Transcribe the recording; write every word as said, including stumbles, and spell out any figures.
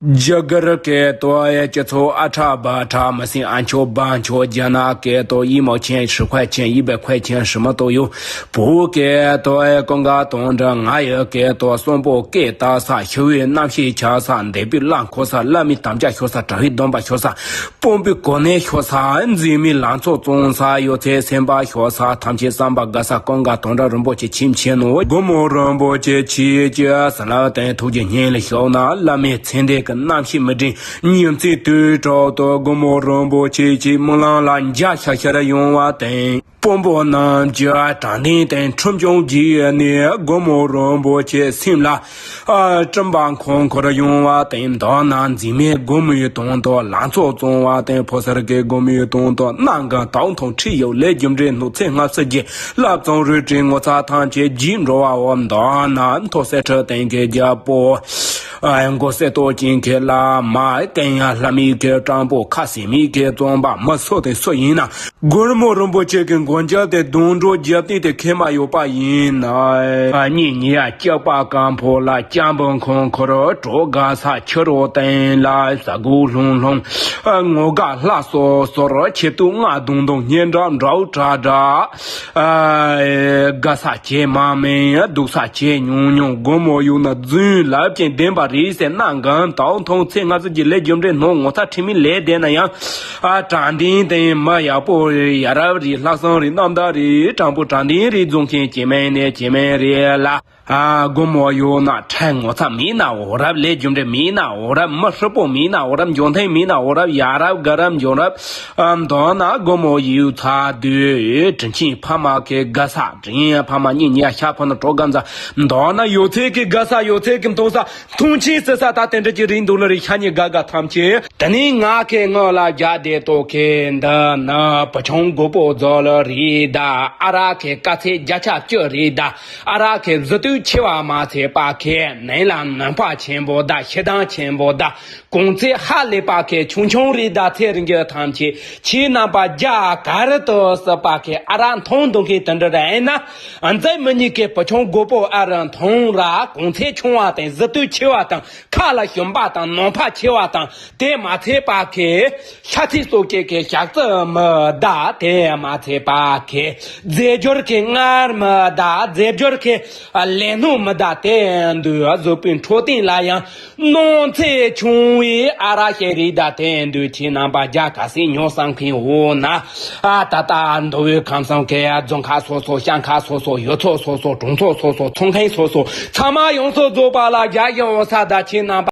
རྒྱ་གར་སྐད་དུ་ཨེ་སྤྱི་ཚོགས་ཨ་ཁྲ་བ་ཁྲ་མི་སེམས་ཨ་མཆོག་བ་མཆོག་རྒྱ་ནག་སྐད་དུ་ཡི་མོ་ཆེན་ཧྲི་ཁོ་ཆེན་ཡི་བེ་ཁོ་ཆེན་ཧྲི་མ་ཏོ་ཡོ། བོད་སྐད་དུ་ཨེ་ཀུན་དགའ་དོན་གྲུབ། ང་ཡི་སྐད་དུ་གསོན་པོ་སྐད་བཏགས་ས། ཞི་བའི་རྣམ་ཤེས་འཆར་ས། འདས་པའི་བླ་འཁོར་ས། བླ་མའི་དམ་བཅའ་ཤོར་ས། གྲྭ་བའི་སྡོམ་པ་ཤོར་ས། དཔོན་པོའི་གོ་གནས་ཤོར་ས། འཛིན་མའི་ལང་ཚོ་བཙོང་ས། ཡོད་ཚད་སེམས་པ་ཤོར་ས། ཐམས་ཅད་བསམ་པ་དགའ་ས། ཀུན་དགའ་དོན་གྲུབ་རིན་པོ་ཆེ་ཁྱིམ་ཆེན་ནོ། མགོན་པོ་རིན་པོ་ཆེ་ཁྱེད་ཀྱི་ཟ་ལ་བརྟེན་ཐུགས་རྗེ་སྙིང་ལ་ཤོར་ན། བླ་མའི་མཚན་ལྡན་གྱི་རྣམ་ཤེས་མི་འདྲེན། ཉིན་མཚན་དུས་དྲུག་ཏུ་མགོན་པོ་རིན་པོ་ཆེ་ཁྱེད་སྨོན་ལམ་ལ་འཇའ་ཤར་ཤར་ཡོང་བར་བརྟེན། དཔོན་པོ་རྣམས་ཀྱི་དྲང་བདེན་དང་ཁྲིམས་སྐྱོང་བགྱིས་ནས་མགོན་པོ་རིན་པོ་ཆེ་སེམས་ལ་ཨ་སྤྲིན་པ་འཁོར་འཁོར་ཡོང་བ་དང་། མདོར་ན་འཛིན་མའི་སྒོ་མོའི་དོན་དུ་ལང་ཚོ་བཙོང་བ་དང་། ཕོ་གསར་གྱི་སྒོ་མོའི་དོན་དུ་སྣ་འགུལ་དང་ཐོང་ཁྲིད་ཡོད་ལས་རྒྱུ་འབྲས་སྣོད་ཚེ་སྔ་ཕྱི་གྱི་བསླབ་བྱ་རུ་དྲི་ངོ་ཚ་ཐམས་ཅད་བརྗེད་འགྲོ་བའོ། མདོར་ན་མཐོ་གསེར་ཁྲི་སྟེང་གི་རྒྱལ་པོ། ཨ་མགོ་གསེར་ཏོག་ཅན་གྱི་བླ་མ། གན་ཡང་ལྷ་མོའི་གི་སྤྲང་པོ། ཁ་ཟས་མོའི་གི་བཙོན་པ། མི་སུ་དང་སུ་ཡིན་ན། མགོན་པོ་རིན་པོ་ཆེ་གི་མགོན་སྐྱབས་དེ་སྡོང་གྲོགས་རྒྱབ་རྟེན་དེ་ཁེ་མ་ཡོད་པ་ཡིན་ན། ཨ་གཉེན་ཉེ་ཡ་སྐྱག་པ་སྐམ་ཕོ་ལ། སྐྱ་འབུ་འཁོར་འཁོར་གྲོགས་དགའ་ས། ཁྱི་རོ་སྟེང་ལ་ཟ་གོ་ལྷུང་ལྷུང་། ཨ་ངོ་དགའ་ལྷ་སོ་སོར། ཆེ་བཏུ་ང་དུང་དུང་། སྙན་གྲགས་འདྲ་བོ་དྲག་དྲག་ཨ་དགའ་ས་བྱེད་མ་མིན། སྡུག་ས་བྱེད་ཉུང་ཉུང་། མགོན་པོ་ཡོད་ན་རྫུན་ལབ་ཀྱིན་བདེན་པ་རེད་ཟེར། སྣ་འགུལ་དང་ཐོང་ཚེ་སྔ་ཕྱི་གྱི་ལས་རྒྱུ་འབྲས་སྣོད་ངོ་ཚ་ཁྲེལ་མེད་ལས་བསྡད་ན་ཡང་། ཨ་དྲང་བདེན་དང་མི་ཡག་པོ་རེད། ཡ་རབས་རེད། ལྷག་བསམ་རེད། རྣམ་དག་རེད། དྲང་པོ་དྲང་བདེན་རེད། རྫུན་མཁན་སྐྱེ་དམན་ནས་སྐྱེ་དམན་རེད་ལ། ཨ་མགོན་པོ་ཡོད་ན་ཁྲེལ་ངོ་ཚ་མེད་ན། འོ་རབས་ལས་རྒྱུ་འབྲས་མེད་ན། འོ་རབས་མི་ཧྲིལ་པོ་མེད་ན། འོ་རབས་འཇོན་ཐང་མེད་ན། འོ་རབས་ཡ་རབས་དགའ་རབས་འཇོན་རབས། ཨ་མདོར་ན་མགོན་པོ་ཡོད་ཚ་དུས་དྲིན་ཆེན་ཕ་མ་གི་དགའ་ས། དྲིན་ཕ་མ་གཉེན་ཉེ་ཤ་ཕོ་ན་གྲོགས་དགའ་མཛའ། མདོར་ན་ཡོད་ཚད་ཀྱི་དགའ་ས། ཡོད་ཚད་ཀྱི་མཐོང་ས། མཐོང་ཆེན་བརྩི་ས། ད་དེ་འདྲ་ཅིག་རིང་འདུག་ལ་རེད། ཤ་ཉེ་དགའ་དགའ་ཐམས་ཅད། དེ་ནས་ང་ཁེ་ངོ་ལ་རྒྱ་སྡེ་ཏོ་ཁེ་འདི་ནི་བུ་ཆུང་མགོ་པོ་རྫོགས་ལ་རེད་ད། ཨ་ར་ཁེ་དཀའ་ཚེགས་བརྒྱ་ཆ་བཅུ་རེད་ད། ཨ་ར་ཁེ་བཟི་དུས་འཆི་བ་མ་ཚད་པ་ཁེ་ནང་ལ་ནང་པ་ཆེན་པོ་ད། ཤི་དང་ཆེན་པོ་ད། གོང་ཚད་ཧ་ལས་པ་ཁེ་ཆུང་ཆུང་རེད་ད། ཚེ་རིང་གི་ཐམས་ཅད་ཁྱེད་རྣམ་པ་རྒྱ་གར་དུ་སྲིད་པ་ཁེ་ཨ་ར་མཐོང་འདུག་མཁན་དེ་འདྲ་རེད་ན། མཛེས་མི་གཉིས་ཀྱི་བུ་ཆུང་མགོ་པོ་ཨ་ར་མཐོང་ར། གོང་ཚད་ཆུང་བ་དང་། བཟི་དུས་འཆི་བ་དང་། ཁ་ལ་ཞུམ་པ་དང་། ནོམ་པ་ཆེ་བ་དང་། དེ་མ་ཚད་པ་ཁེ་ཤ་ཚིག་སོགས་ཀྱི་ཁེ་ཞག་རྩི་མི་ད། དེ་མ་ཚད་པ་ཁེ་རྫས་སྦྱོར་ཁེ་མངར་མི་ད། རྫས་སྦྱོར་ཁེ་ལས་སྣོན་མི་ད། དེ་འདུག་བཟོ་པའི་འཕྲོད་བསྟེན་ལ་ཡང་ནོར་འཚེ་ཆུང་བའི་ཨ་ར་ཤེ་རིགས་ད། དེ་འདུག་ཁྱེད་རྣམ་པ་རྒྱ་གར་སའི་ཉོ་བསམ་མཁན་འོ་ན། ཨ་ད་ལྟ་མདོ་དབུས་ཁམས་གསུམ་གི་རྫོང་ཁག་སོ་སོ། ཤང་ཁག་སོ་སོ། ཡུལ་ཚོ་སོ་སོ། གྲོང་ཚོ་སོ་སོ། ཚོང་ཁང་སོ་སོ། ཚང་མ་ཡོངས་སུ་རྫོགས་པ་ལ་རྒྱ་གཞུང་འོ་ས་ད། ཁྱེད་རྣམ་